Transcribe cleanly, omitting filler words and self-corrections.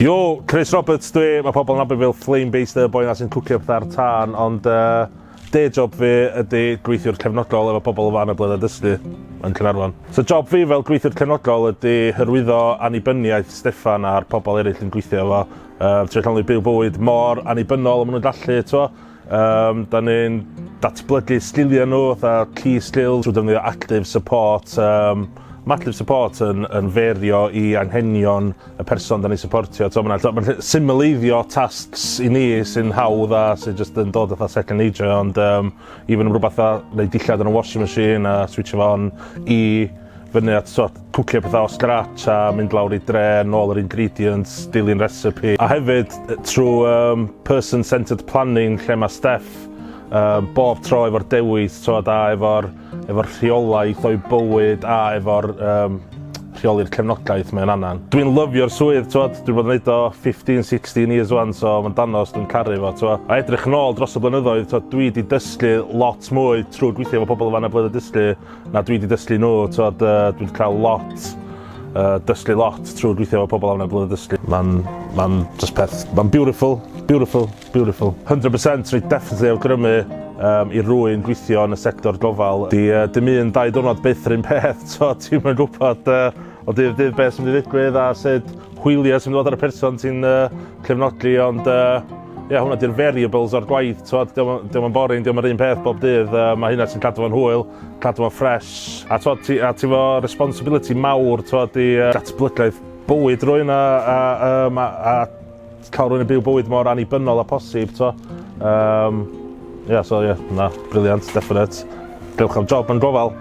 Yo, Chris Roberts dwi, mae pobl yn nabod fi fel Flame Baster, boi 'na sy'n cwcio pethau ar tân, ond uh, day job fi ydy gweithiwr cefnogol efo pobl efo anabledd a dysgu yn Caernarfon. So job fi fel gweithiwr cefnogol ydy hyrwyddo annibyniaeth Steffan a'r pobl eraill yn gweithio efo. Uh, trio cael nhw byw bywyd mor annibynnol a maen nhw'n gallu, t'wo. Um, da ni'n datblygu sgiliau nhw, fatha key skills, trwy defnyddio active support. Um, mae active support yn, yn ferio i anghenion y person da ni'n supportio. So, mae'n ma symleiddio tasks i ni sy'n hawdd a sy'n just yn dod fatha second nature, ond um, even rhywbeth fatha neud dillad yn y washing machine a switch fo on i fyny at so, cwcio pethau o scratch a mynd lawr i dre, nôl yr ingredients, dilyn recipe. A hefyd trwy um, person-centered planning lle mae Steph um, bob tro efo'r dewis, tro a efo'r efo rheolaeth o'i bywyd a efo'r um, rheoli'r cefnogaeth mae'n annan. Dwi'n lyfio'r swydd, twod, dwi'n bod yn neud o 15, 16 years wan, so mae'n danos dwi'n caru fo, twod. A edrych yn ôl dros y blynyddoedd, twod, dwi wedi dysgu lot mwy trwy gweithio efo pobl efo anabledd a dysgu na dwi wedi dysgu nhw, twod, uh, dwi wedi cael lot, uh, dysgu lot trwy gweithio efo pobl anabledd a dysgu. Mae'n ma just peth, mae'n beautiful, beautiful, beautiful. 100% rhaid definitely awgrymu um, i rwy'n gweithio yn y sector gofal. Di, uh, dim un, dau diwrnod byth yr un peth, so ti'n mynd gwybod uh, o dydd dydd beth sy'n mynd i ddigwydd a sut hwyliau sy'n mynd i fod ar y person ti'n uh, cefnogi, ond uh, ie, hwnna di'r variables o'r gwaith, t'wod, dio'm yn boring, dio'm yr un peth bob dydd, uh, mae hynna sy'n cadw fo'n hwyl, cadw fo'n ffres, a t'wod, ti, a ti fo responsibility mawr, t'wod, i uh, datblygaeth bywyd rwy'n a, a, um, a, a cael rwy'n byw bywyd mor annibynnol a posib, t'wo. Um, yeah, so yeah, na, brilliant, definite. Dewch am job yn gofal.